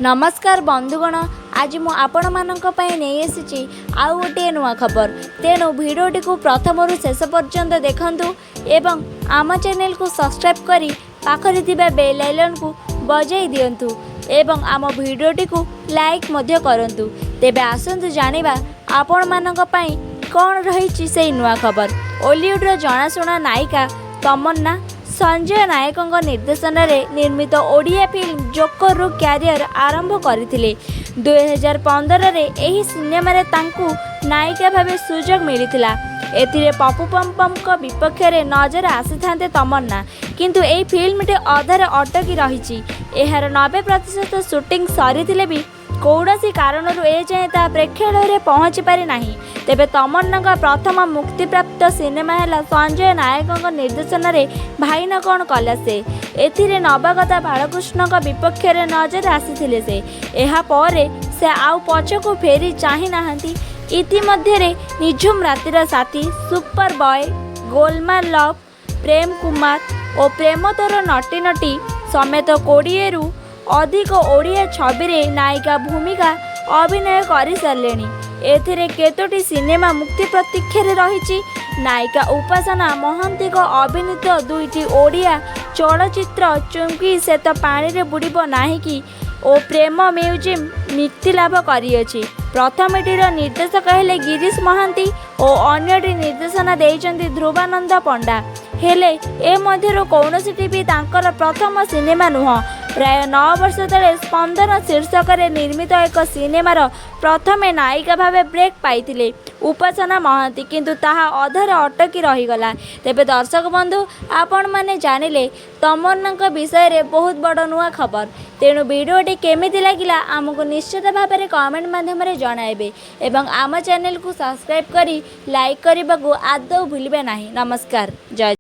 ନମସ୍କାର ବନ୍ଧୁଗଣ, ଆଜି ମୁଁ ଆପଣମାନଙ୍କ ପାଇଁ ନେଇ ଆସିଛି ଆଉ ଗୋଟିଏ ନୂଆ ଖବର। ତେଣୁ ଭିଡ଼ିଓଟିକୁ ପ୍ରଥମରୁ ଶେଷ ପର୍ଯ୍ୟନ୍ତ ଦେଖନ୍ତୁ ଏବଂ ଆମ ଚ୍ୟାନେଲକୁ ସବସ୍କ୍ରାଇବ୍ କରି ପାଖରେ ଥିବା ବେଲ୍ ଆଇକନ୍କୁ ବଜାଇ ଦିଅନ୍ତୁ ଏବଂ ଆମ ଭିଡ଼ିଓଟିକୁ ଲାଇକ୍ ମଧ୍ୟ କରନ୍ତୁ। ତେବେ ଆସନ୍ତୁ ଜାଣିବା ଆପଣମାନଙ୍କ ପାଇଁ କ'ଣ ରହିଛି ସେଇ ନୂଆ ଖବର। ଓଲିଉଡ଼ର ଜଣାଶୁଣା ନାୟିକା ତମନ୍ନା ସଞ୍ଜୟ ନାୟକଙ୍କ ନିର୍ଦ୍ଦେଶନାରେ ନିର୍ମିତ ଓଡ଼ିଆ ଫିଲ୍ମ ଜୋକରରୁ କ୍ୟାରିୟର ଆରମ୍ଭ କରିଥିଲେ। 2015ରେ ଏହି ସିନେମାରେ ତାଙ୍କୁ ନାୟିକା ଭାବେ ସୁଯୋଗ ମିଳିଥିଲା। ଏଥିରେ ପପୁ ପମ୍ପମ୍ଙ୍କ ବିପକ୍ଷରେ ନଜର ଆସିଥାନ୍ତେ ତମନ୍ନା। କିନ୍ତୁ ଏହି ଫିଲ୍ମଟି ଅଧାରେ ଅଟକି ରହିଛି। ଏହାର 90% ସୁଟିଂ ସରିଥିଲେ ବି କୌଣସି କାରଣରୁ ଏଯାଏଁ ତାହା ପ୍ରେକ୍ଷାଳୟରେ ପହଞ୍ଚିପାରି ନାହିଁ। ତେବେ ତମନ୍ନାଙ୍କ ପ୍ରଥମ ମୁକ୍ତିପ୍ରାପ୍ତ ସିନେମା ହେଲା ସଞ୍ଜୟ ନାୟକଙ୍କ ନିର୍ଦ୍ଦେଶନାରେ ଭାଇନା କ'ଣ କଲା ସେ। ଏଥିରେ ନବାଗତା ବାଳକୃଷ୍ଣଙ୍କ ବିପକ୍ଷରେ ନଜର ଆସିଥିଲେ ସେ। ଏହାପରେ ସେ ଆଉ ପଛକୁ ଫେରି ଚାହିଁ ନାହାନ୍ତି। ଇତିମଧ୍ୟରେ ନିଝୁମ ରାତିର ସାଥୀ, ସୁପର ବୟ, ଗୋଲମାଲ ଲଭ୍, ପ୍ରେମ କୁମାର ଓ ପ୍ରେମ ତୋର ନଟି ନଟି ସମେତ 20ରୁ ଅଧିକ ଓଡ଼ିଆ ଛବିରେ ନାୟିକା ଭୂମିକା ଅଭିନୟ କରିସାରିଲେଣି। ଏଥିରେ କେତୋଟି ସିନେମା ମୁକ୍ତି ପ୍ରତୀକ୍ଷାରେ ରହିଛି। ନାୟିକା ଉପାସନା ମହାନ୍ତିଙ୍କ ଅଭିନୀତ ଦୁଇଟି ଓଡ଼ିଆ ଚଳଚ୍ଚିତ୍ର ଚୁମ୍କି ସେ ତ ପାଣିରେ ବୁଡ଼ିବ ନାହିଁକି ଓ ପ୍ରେମ ମ୍ୟୁଜିୟମ୍ ମୁକ୍ତିଲାଭ କରିଅଛି। ପ୍ରଥମଟିର ନିର୍ଦ୍ଦେଶକ ହେଲେ ଗିରୀଶ ମହାନ୍ତି ଓ ଅନ୍ୟଟି ନିର୍ଦ୍ଦେଶନା ଦେଇଛନ୍ତି ଧ୍ରୁବାନନ୍ଦ ପଣ୍ଡା। ହେଲେ ଏ ମଧ୍ୟରୁ କୌଣସିଟି ବି ତାଙ୍କର ପ୍ରଥମ ସିନେମା ନୁହଁ। ପ୍ରାୟ 9 ବର୍ଷ ତଳେ ସ୍ପନ୍ଦନ ଶୀର୍ଷକରେ ନିର୍ମିତ ଏକ ସିନେମାର ପ୍ରଥମେ ନାୟିକା ଭାବେ ବ୍ରେକ୍ ପାଇଥିଲେ ଉପାସନା ମହାନ୍ତି, କିନ୍ତୁ ତାହା ଅଧାରେ ଅଟକି ରହିଗଲା। ତେବେ ଦର୍ଶକ ବନ୍ଧୁ, ଆପଣମାନେ ଜାଣିଲେ ତମନ୍ନାଙ୍କ ବିଷୟରେ ବହୁତ ବଡ଼ ନୂଆ ଖବର। ତେଣୁ ଭିଡ଼ିଓଟି କେମିତି ଲାଗିଲା, ଆମକୁ ନିଶ୍ଚିତ ଭାବରେ କମେଣ୍ଟ ମାଧ୍ୟମରେ ଜଣାଇବେ ଏବଂ ଆମ ଚ୍ୟାନେଲକୁ ସବସ୍କ୍ରାଇବ୍ କରି ଲାଇକ୍ କରିବାକୁ ଆଦୌ ଭୁଲିବେ ନାହିଁ। ନମସ୍କାର, ଜୟ